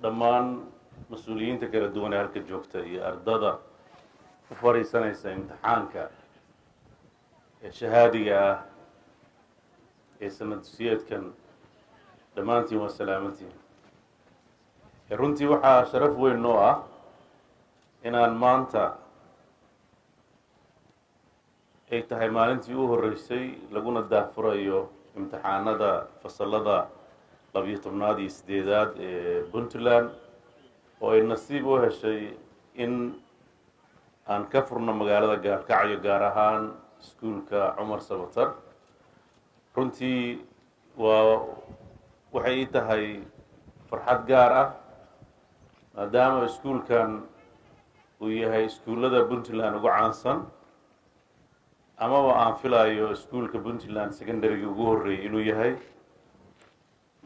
Dhammaan mas-uuliyiinta kala duwan ee halka joogta iyo ardada u fadhiisanaysa imtixaanka ee shahaadiga ah ee sanad-dusiyeedkan, dhammaantiin waa salaamantiin. Runtii waxaa sharaf weyn noo ah inaan maanta ay tahay maalintii u horreysay laguna daahfurayo imtixaanada fasalada 12aad iyo 8aad ee Puntland, oo ay nasiib u heshay in aan ka furno magaalada Gaalkacyo, gaar ahaan iskuulka Cumar Sabatar. Runtii waxay ii tahay farxad gaar ah, maadaama iskuulkan uu yahay iskuullada Puntland ugu caansan, amaba aan filayo iskuulka Puntland secondaryga ugu horreeyay inuu yahay.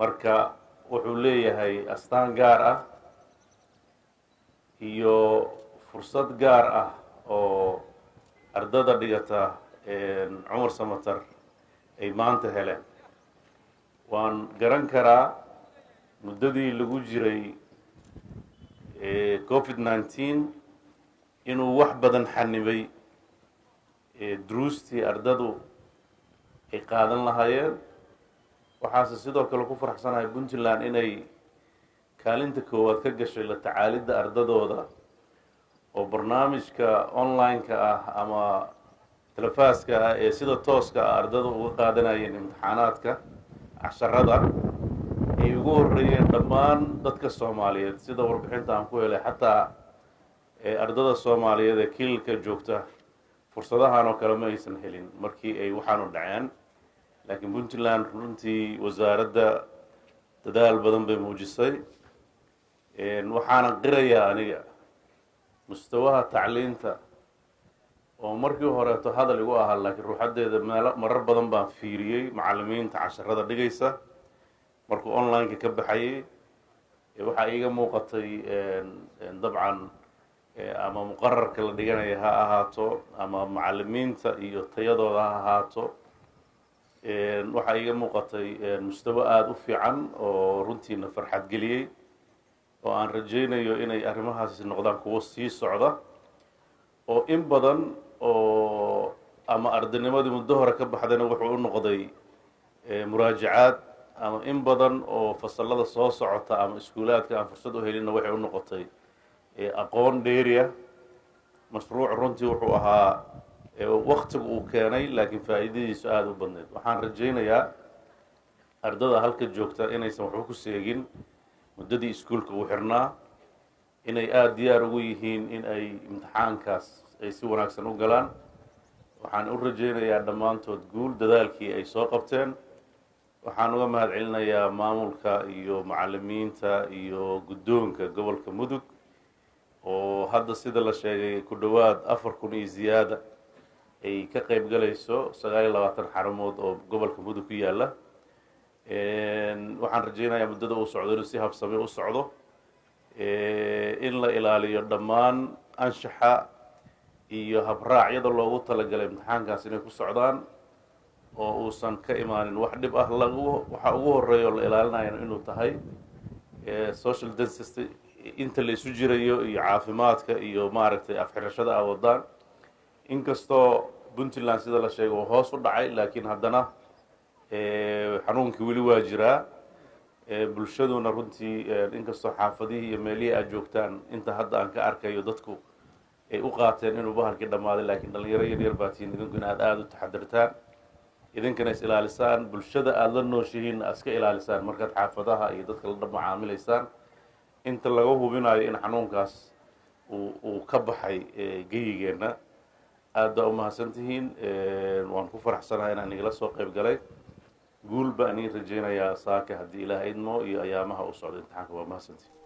Marka wuxuu leeyahay astaan gaar ah iyo fursad gaar ah oo ardada dhigata Cumar Samatar ay maanta heleen. Waan garan karaa muddadii lagu jiray COVID-19 inuu wax badan xanibay duruustii ardadu ay qaadan lahaayeen. Waxaase sidoo kale ku faraxsanahay Puntland inay kaalinta koowaad ka gashay la tacaalidda ardadooda, oo barnaamijka online-ka ah ama telefaaska ah ee sida tooska ah ardada uga qaadanayeen imtixaanaadka casharada ay ugu horreeyeen dhammaan dadka Soomaaliyeed. Sida warbixinta aan ku helay, xataa ardada Soomaaliyeed ee kililka joogta fursadahan oo kale ma aysan helin markii ay waxaanu dhaceen. Laakiin Puntland runtii wasaaradda dadaal badan bay muujisay. Waxaana qirayaa aniga mustawaha tacliinta oo markii horeeto hadal igu ahaa, laakiin ruuxaddeeda meelo marar badan baan fiiriyey macallimiinta casharada dhigaysa markuu online-ka ka baxayay. Waxaa iiga muuqatay dabcan ama muqararka la dhiganaya ha ahaato ama macallimiinta iyo tayadooda ha ahaato, waxaa iiga muuqatay mustawo aada u fiican oo runtiina farxad geliyey, oo aan rajaynayo inay arrimahaasi noqdaan kuwo sii socda, oo in badan oo ama ardaynimadii muddo hore ka baxdayna wuxuu u noqday muraajacaad. Ama in badan oo fasalada soo socota ama iskuulaadka aan fursad u helinna waxay u noqotay aqoon dheeriya. Mashruuc runtii wuxuu ahaa waktigu uu keenay, laakiin faa'iidadiisu aada u badnayd. Waxaan rajaynayaa ardada halka joogta inaysan waxba ku seegin muddadii iskuulka uu xirnaa, inay aada diyaar ugu yihiin in ay imtixaankaas ay si wanaagsan u galaan. Waxaan u rajaynayaa dhammaantood guul dadaalkii ay soo qabteen. Waxaan uga mahad celinayaa maamulka iyo macallimiinta iyo guddoonka gobolka Mudug, oo hadda sida la sheegay ku dhowaad 4000 iyo ziyaada ay ka qayb galayso 29 xarumood oo gobolka Mudug ku yaalla. Waxaan rajaynayaa muddada uu socdo inuu si habsami u socdo, in la ilaaliyo dhammaan anshaxa iyo habraacyada loogu talagalay imtixaankaas inay ku socdaan, oo uusan ka imaanin wax dhib ah. Lagu waxa ugu horeeya oo la ilaalinayana inuu tahay social distance, inta la isu jirayo, iyo caafimaadka iyo maaragtay afxirashada a wadaan. Inkastoo Puntland sida la sheegay uu hoos u dhacay, laakiin haddana xanuunkii weli waa jiraa. Bulshaduna runtii, inkastoo xaafadihii iyo meelihii aad joogtaan inta hadda aan ka arkayo dadku ay u qaateen inuu bahalkii dhammaaday, laakiin dhalinyaro yar yar baa tihiin idinku, in aad aada u taxadirtaan, idinkana is ilaalisaan, bulshada aada la nooshihiinna aad iska ilaalisaan markaad xaafadaha iyo dadka la macaamilaysaan, inta laga hubinayo in xanuunkaas uu ka baxay geyigeenna. Aad baa umahadsan tihiin. Waan ku faraxsanahay inaan igala soo qayb galay. Guul baan iin rajaynayaa saaka haddii Ilaah idmo iyo ayaamaha u socda imtixaanka. Waa mahadsantihiin.